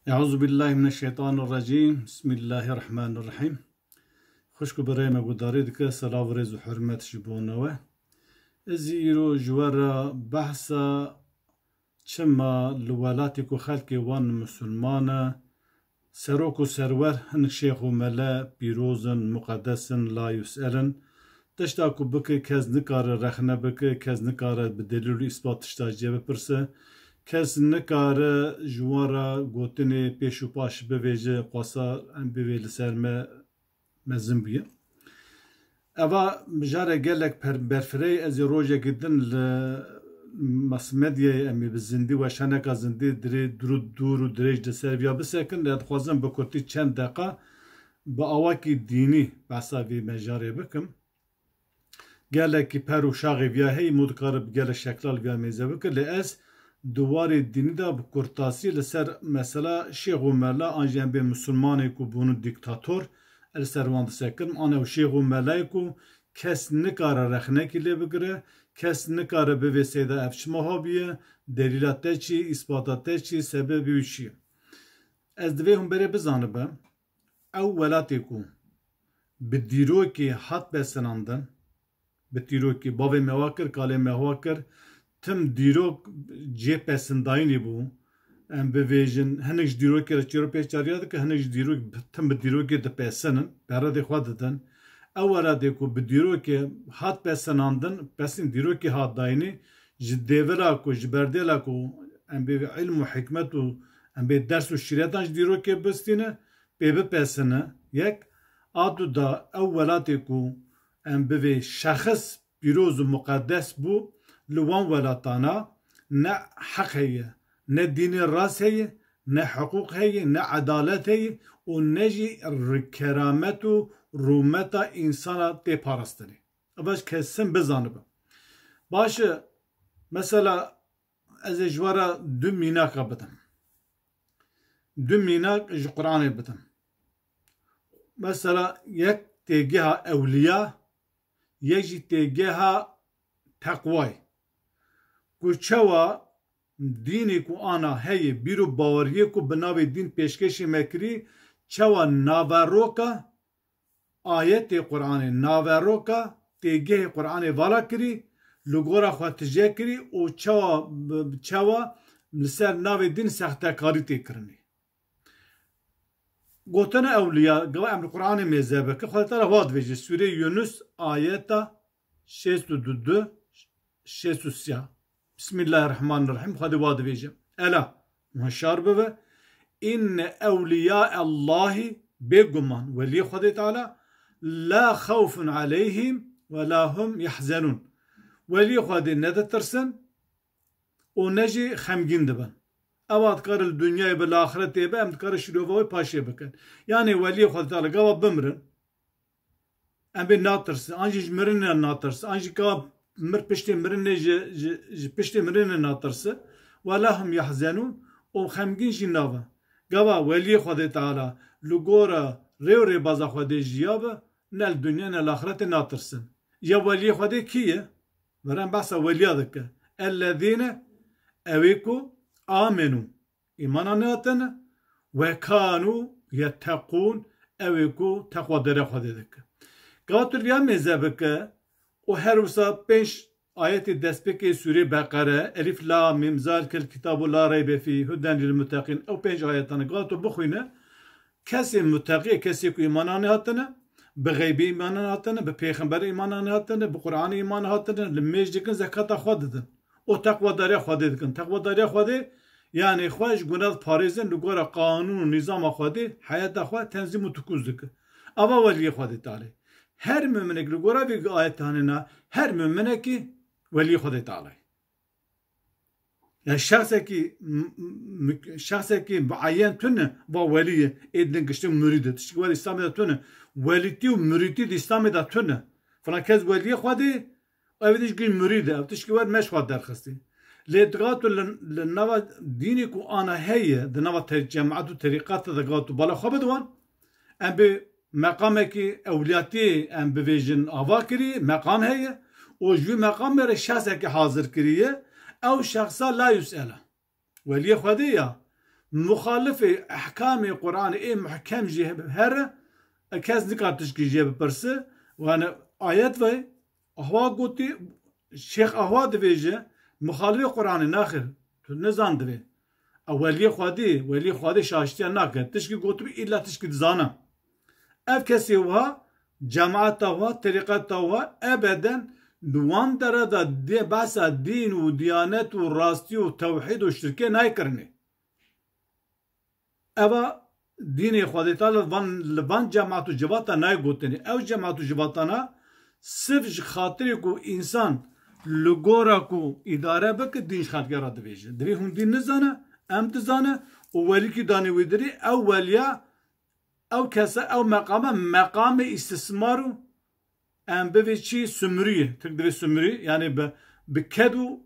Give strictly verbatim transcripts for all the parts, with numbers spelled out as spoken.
Eûzubillahimineşşeytanirrecîm. Bismillahirrahmanirrahîm. Xwişk û birayê me guhdarî dike, selav û rêz û hurmet ji bo we. Ez îro ji we re behsa çima li welatê ku xelkê wan misilman e, serok û serwer hinek şêx û mele pîroz in, muqedes in, la yusel in. Tişta ku bike kes nikare rexne bike, kes nikare bi delîl û îspat tişta jê bipirse, kes nikare ji wan re gotinê pêş û paş bivêje, xwesa em bivê li ser me mezin bûye. Eva mijare gelek per-, berfirey, ez ê rojekî din li mas medyayê em ê bi zindî, weşaneka zindî dirê dûr û, dûr û dirêj li ser viya bisekin, lê dixwazim bi kurtî çend deqa bi awakî dînî behsa vê mejarê bikim. Gelekî per û şaxê viya heyî, mû dikare bi gelek şekla li viya mêze bike, lê ez di warê dînî de bi kurtasî li ser mesela şêx û mela an jî em bê misilmanê ku bûn dîktator, ez li ser wan disekirim. An ew şêx û melayê ku kes nikare rexnekî lê bigire, kes nikare bivê seyda ev çima habiye, delîla te çi, îspata te çi, sebebê wî çi ye? Ez divê hûn berê bizanibe, ew welatê ku bi dîrokê hat besinandin, bi dîrokê bavê me wa kir, kalê me wa kir, tim dîrok cê pesindayînê bû. Em bivêjin, hinek ji dîrokê re çêro pêşdariya dike, hinek ji dîrok, tim bi dîrokê dipesinin, peredê xwe didin. Ew welatê ku bi dîrokê hat pesinandin, pesên dîrokê hat dayînê, ji dêvila ku, ji berdêla ku em bê îlm û hikmet û em bê ders û şîretan ji dîrokê bistîne, pê bipesine, yek, a du da ew welatê ku em bivê şexis pîroz û muqedes bû, li wan welatana ne heq heye, ne dînê rast heye, ne hiqûq heye, ne edalet heye û ne jî ri-, keramet û rûmeta însana tê parastinê. Ev kesin bizanibe. Baş e, mesela ez ê ji we re du mînaka bidim. Du mînak ji Qur'anê bidim. Mesela yek têgeha ewliya, yek jî têgeha teqwayê. Ku çawa dînê ku ana heye, bîr û baweriyê ku bi navê dîn pêşkêşî me kirî, çawa naveroka ayetê Qur'anê, naveroka têgehê Qur'anê vala kirî, li gora xwe tije kirî û çawa, çawa li ser navê dîn sextekarî tê kirinê. Gotine ewliya, gava em li Qur'anê mêze bikin, Xwedê Teala wa dibêje, Sûreyê Yunus, ayeta şêst û du, şêst û sê. Bismillahirrahmanirrahîm, Xwedê wa dibêje. Ela, hişyar bibe. Inne ewliya Allahî, bêguman, weliyê Xwedê Teala, la xewfun aleyhim ve la hum yahzenûn. Weliyê Xwedê ne ditirsin û ne jî xemgîn dibin. Ewa dikare li dinyayê be, li axiretê be, em dikare şîrova wê paşê bikin. Yanê weliyê Xwedê Teala gava bimirin, em bê natirsin, an jî ji mirinê natirsin, an jî ka mir piştê mirinê ji, ji, ji piştê mirinê natirsin. Ve la hum yahzenûn, û xemgîn jî nabe. Gava weliyê Xwedê Teala li gora rê û rêbaza Xwedê jiya be, ne li dinya ne li axiretê natirsin. Ya weliyê Xwedê kî ye? Were em behsa weliya dike. Ellezîne, ew ê ku amenû, îmana nehatine, we kanû yetteqûn, ew ê ku teqwa derê Xwedê dike. Gava tu li viya mêze bike û her wisa pênc ayetê destpêkê sûrê Beqere, Elif Lam Mîm, Zalikel kitabu la reybe fî, huden lil muttaqîn, ew pênc ayetane gava tu bixwîne, kesê muteqî, kesê ku îmana nehatine, bi xeybê îmana nehatine, bi pêxemberê îmana nehatine, bi Qur'anê îmana hatine, li mêj dikin, zekata xwe didin. Û teqwedariya Xwedê dikin. Teqwedariya Xwedê, yanê xwe ji guna diparêzin, li gora qanûn û nîzama Xwedê heyata xwe tenzîm û tukûz dikin. Ava weliyê Xwedê Tealê. Her muminek li gora vê ayetê hanê na, her muminekî weliyê Xwedê Tealê. Yani şexsekî, m-, m-, şexsekî muayyen tune, va welî ye, ê din giştin murîd e. Tişkî wer Îslamê de tune. Welîtî û murîtî di Îslamê de tune. Filan kes weliyê Xwedê, ev diş gî murîd e, ev tişkî wer meş xwe derxistî. Lê diga tu li, li nava dînê ku ana heye, di nava te-, cemaet û terîqat de diga tu bala xwe bidwan, em bi meqamekî ewliyatiyê em bivêjin ava kirî, meqam heye û ji wî meqamê re şexsekî hazir kiriye, ew şexsa la yus'el e. Weliyê Xwedê ya, muxalifê ehkamê Qur'anê ê muhkem jî here, e, kes nikar tişkî jê bipirse, yani ayet ve Ahwa gotî, Şêx Ahwa dibêje, muxalifê Qur'anê naxir, tu nizan divê. Ew weliyê Xwedê, weliyê Xwedê şaştiya nake. Tişkî gotibî, îlla tişkî dizana. Ev kesê wiha, cemaeta wiha, terîqeta wiha, ebeden di wan dere de dê behsa dîn û diyanet û rastî û tewhîd û şirkê nayê kirinê. Eva dînê Xwedê Teala li van, li van cemaat û civata nayê gotinê. Ew cemaat û civatana sirf ji xatirê ku însan li gora ku îdare bike, dîn ji xelkê re dibêje. Divê hûn dîn nizane, em dizane û welîkî danê wî dirî, ew weliya, ew kese, ew meqame, meqamê îstismar û em bivê çi sumrî, Tirk divê sumrî, yani bi, bi ked û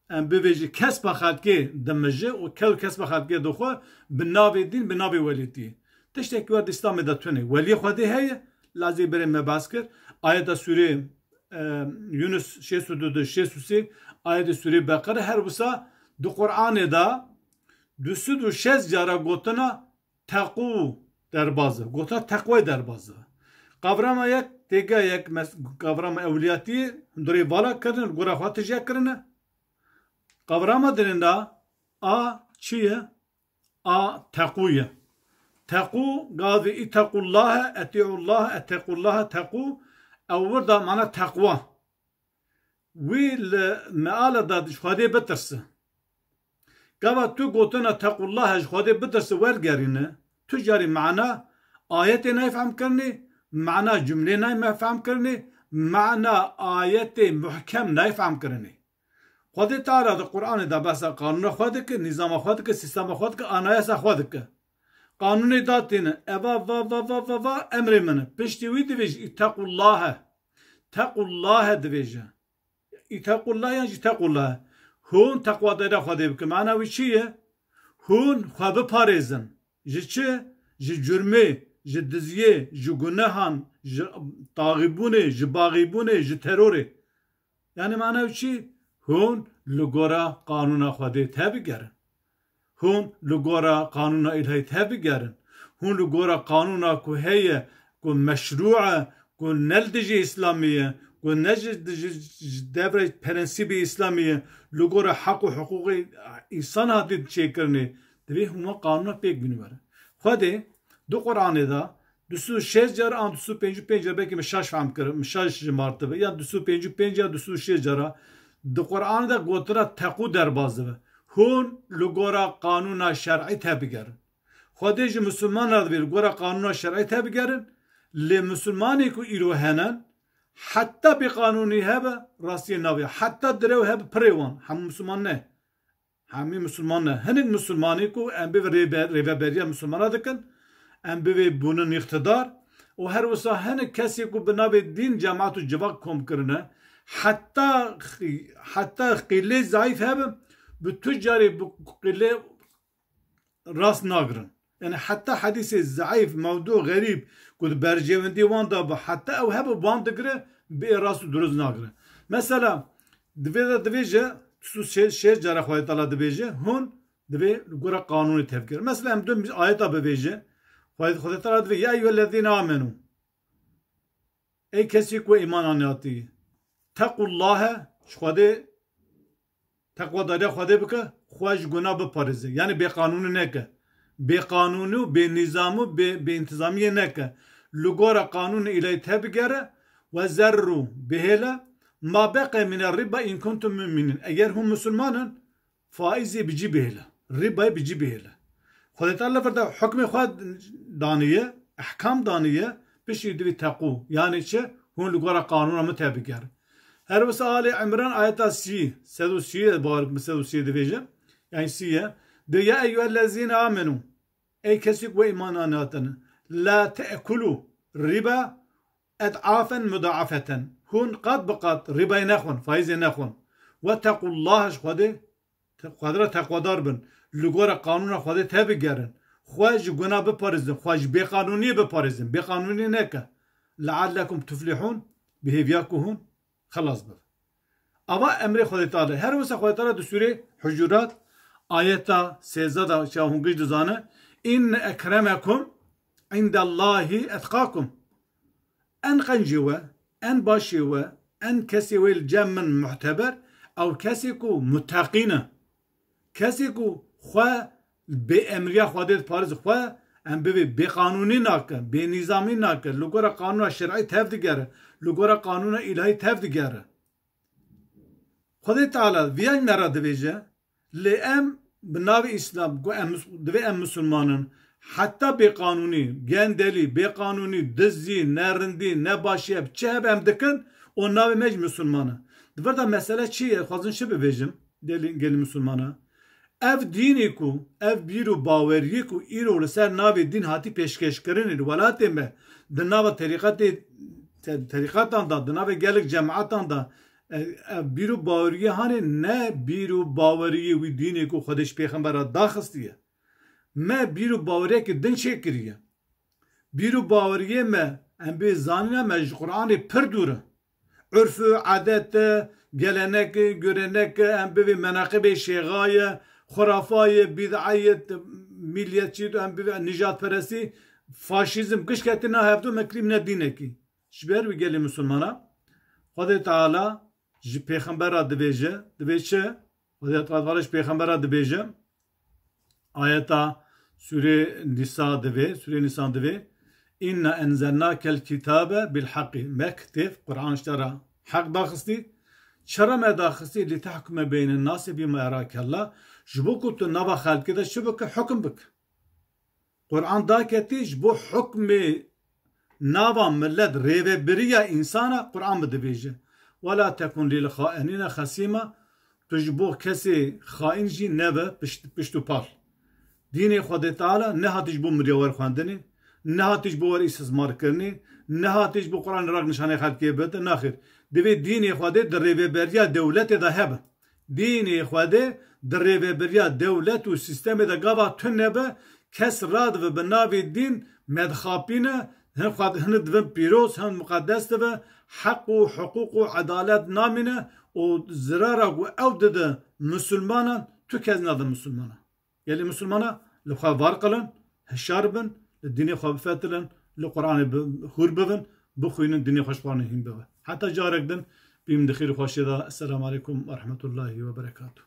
em bivê ji kespa xelkê dimije û ked û kespa xelkê dixwe bi navê dîn, bi navê welêtiyê. Tiştekî wa di Îslamê de tune. Weliyê Xwedê heye, lazê berê me behs kir. Ayeta sûrê, e, Yunus şêst û du, şêst û sê, ayetê sûrê Beqere, her wisa di Qur'anê de du sed û şêst cara gotina teqû derbaz e. Gotina teqwayê derbaz e. Qavrama yek, têga yek, mes-, qavrama ewliyatiyê, hundirê vala kirin, gora xwe tije kirine. Qavrama dirinda a çi ye? A teqû ye. Teqû, gavê îtequllahe, etîullahe, ettequllahe, teqû, ew wir da mana teqwa. Wî li meala de ji Xwedê bitirse. Gava tu gotina tequllahe ji Xwedê bitirse wergerîne, tu carî mana ayetê nayê fehm kirinê, mana cumlê nayê me fehm kirinê, mana ayetê muhkem nayê fehm kirinê. Xwedê Teala di Qur'anê de behsa qanûna xwe dike, nîzama xwe dike, sîstema xwe dike, anayasa xwe dike. Qanûnê datîne, eva va va va va va emrê min e. Piştî wî divêje, îtequllahe. Tequllahe divêje. Îtequllahe yan jî tequllahe. Hûn teqwadariya Xwedê bikin. Mana wî çi ye? Hûn xwe biparêzin. Ji çi? Ji curmê, ji diziyê, ji gunehan, ji taxîbûnê, ji baxîbûnê, ji terorê. Yani mana wî çi? Hûn li gora qanûna Xwedê tebigerin. Hûn li gora qanûna îlahî tebigerin. Hûn li gora qanûna ku heye, ku meşrû e, ku ne li dijî Îslamê ye, ku ne ji, ji, ji devrê prensîbê Îslamê ye, li gora heq û hiqûqê însan hatî çêkirinê, divê hûn van qanûna pêk bînin were. Xwedê di Qur'anê de du sed û şêst car an du sed û pêncî û pênc car, belkî min şaş fehm kir, min şaş jimartibe, ya du sed û pêncî û pênc ya du sed û şêst cara di Qur'anê de gotina teqû derbaz dibe. Hûn li gora qanûna şer'î tebigerin. Xwedê ji misilmanan re divê li gora qanûna şer'î tebigerin, lê misilmanê ku îro hene, heta bêqanûnî hebe, rastiyê navê, heta direw hebe pirê wan, hemû misilman ne. Hemî misilman ne. Hinek misilmanî ku em bivê rêbe-, rêveberiya misilmana dikin, em bivê bûnin îqtidar û her wisa hinek kesê ku bi navê dîn, cemaat û civak kom kirine, heta xî-, heta qîlê zayîf hebin, bi tu carê bi qîlê rast nagirin. Yani heta hedîsê zayîf, mewdû, xerîb ku di berjewendî wan de bi, heta ew hebe wan digire, bi ê rast û dirust nagire. Mesela, divê de divêje, tu şê-, şêst cara Xwedê Teala dibêje, hûn divê li gora qanûnê tevger. Mesela, em du ayeta bivêje, Xwedê, Xwedê Teala divê, "Ya eyyuhellezîne amenû." Ey kesî ku îman anî hatî, tequllahe, ji Xwedê, teqwadariya Xwedê bike, xwe ji guna biparêze. Yani bêqanûnî neke. Bêqanûnî û bênîzamî û bê, bêîntizamiyê neke. Li gora qanûnê îlahî tevbigere, we zerrû, bihêle, ma beqe mine riba in kuntum mu'minin. Eger hûn misilman in, faîzê bi cî bihêle, rîbayê bi cî bihêle. Xwedê Teala li vir de hukmê xwe daniye, ehkam daniye, piştî divê teqû. Yani çi? Hûn li gora qanûna min tebigerin. Her wisa Alê Imran ayeta sî, sed û sî, bawer bi sed û sî divêje. Yani sî ye. De ya eyyuhellezîne amenû. Ey kesî ku we îman anî hatine. La te'kulû riba ed'afen mudaafeten. Hûn qat bi qat rîbayê nexwin, faîzê nexwin. Wetequllaha, ji Xwedê, te-, Xwedê re teqwadar bin. Li gora qanûna Xwedê tebigerin. Xwe ji guna biparêzin, xwe ji bêqanûniyê biparêzin. Bêqanûnî neke. Leallekum tuflihûn, bi hêviya ku hûn xelas bibin. Ava emrê Xwedê Teala. Her wisa Xwedê Teala di sûrê Hucurat Ayeta sêzdeh de, şa hûn giş dizane, "Inne ekremekum indellahi etqakum." En qencê we, en başê we, en kesê wê li cem min muhteber, ew kesê ku muteqî ne. Kesê ku xwe bê emriya Xwedê diparêz, xwe em bivê bêqanûnî nake, bênîzamî nake, li gora qanûna şer'î tev digere, li gora qanûna îlahî tev digere. Xwedê Teala viya me re dibêje, lê em bi navê Îslam, ku em mis-, divê em misilman in, heta bêqanûnî, gendelî, bêqanûnî, dizî, nerindî, nebaşî hebe, çi hebe em dikin û navê me jî misilman e. Di vir de mesele çi ye? Xwazin çi bibêjim, gelî, gelî misilmana? Ev dînê ku, ev bîr û baweriyê ku îro li ser navê dîn hatî pêşkêşkirinê li welatê me, di nava terîqetê, te-, terîqetan de, di navê gelek cematan de, e, ev bîr û baweriyê hanê ne bîr û baweriyê wî dînê ku Xwedê ji pêxembera daxistiye. Me bîr û baweriyekî din çêkiriye. Bîr û baweriyê me, em bê zanîna me ji Qur'anê pir dûr e. Urf û edet e, gelenek e, görenek e, em bivê menaqibê şêxa ye, xurafa ye, bîd'a ye, t-, milliyetçî, em bivê nijadperestî, faşîzm, giş ketî na hevdu me kirî ne dînekî. Ji ber wî gelê misilmana, Xwedê Teala ji pêxembera dibêje, dibê çi? Xwedê Teala ji pêxembera dibêje, ayeta Sûrê Nîsa divê, Sûrê Nîsan divê, "Inna enzelnakel kitabe bil haqqi." Me kitêb, Qur'an ji te re heq daxistî. Çira me daxistî? "Li tehkume beynen nasi bima erakellah." Ji bo ku tu nava xelkê de çi bike, hukm bike. Qur'an daketî ji bo hukmê nava millet, rêvebiriya însana Qur'an bi dibêje. "Wela tekun lil xainîne xesîma." Tu ji bo kesê xaîn jî nebe pişt, pişt û pal. Dînê Xwedê Teala nehatî ji bo miryawer xwendinê, nehatî ji bo wer îstismar kirinê, nehatî ji bo Qur'anê rak nişanê xelkê bide, naxêr. Divê dînê Xwedê di rêveberiya dewletê de hebe. Dînê Xwedê di rêveberiya dewlet û sîstemê de gava tune be, kes radibe bi navê dîn me dixapîne, hin xwe, hin dibin pîroz, hin muqedes dibe, heq û hiqûq û edalet namîne û zirara ku ew dide misilmanan, tu kes nade misilmana. Gelê misilmana li xwe var qilin, hişyar bin, li dînê xwe bifetilin, li Qur'anê bi, hûr bibin, bixwînin, dînê xwe ji xwe re hîn bibe. Heta carek din, bîm di xêr û xweşiyê de. Esselamu aleykum ve rahmetullahi ve berekatuh.